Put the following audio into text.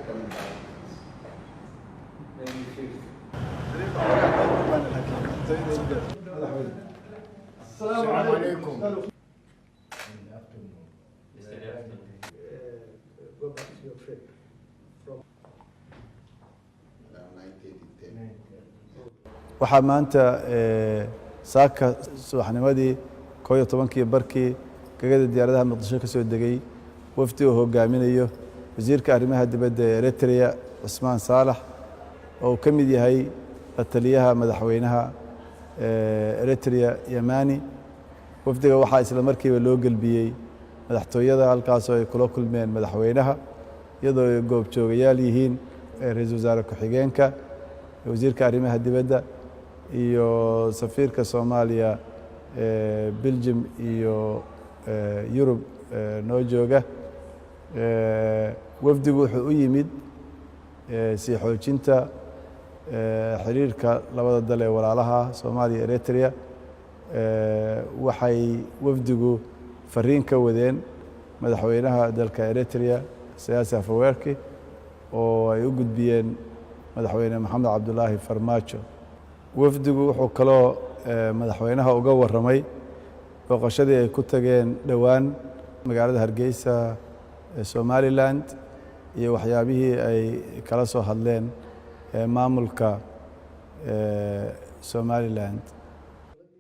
Coming back. Maybe fifth. السلام عليكم. Yesterday afternoon. Go back to your trip from Around 9:30, 10. Waxaa maanta saaka subaxnimadii 11:30kii gagada diyaaradaha Muqdisho ka soo degay wafdi uu hogaaminayo wasiirka arrimaha dibadda ee Eritrea, Cusmaan Saalax, oo uu ka mid yahay la taliyaha madaxweynaha Eritrea, Yamani. Wafdiga waxaa isla markiiba loo gelbiyey madaxtooyada, halkaasoo ay kula kulmeen madaxweynaha, iyadoo ay goobjoogayaal yihiin ra-iisul wasaare ku-xigeenka, wasiirka arrimaha dibadda iyo safiirka Soomaaliya Belgium iyo Yurub noo jooga. Wafdigu wuxuu u yimid sii xoojinta xiriirka labada dal ee walaalaha, Soomaaliya, Eritrea. Waxay wafdigu fariin ka wadeen madaxweynaha dalka Eritrea, Isaias Afwerki, oo ay u gudbiyeen Madaxweyne Maxamed Cabdulaahi Farmaajo. Wafdigu wuxuu kaloo madaxweynaha uga warramay booqashadii ay ku tageen dhowaan magaalada Hargeysa ee Somaliland iyo waxyaabihii ay kala soo hadleen maamulka Somaliland.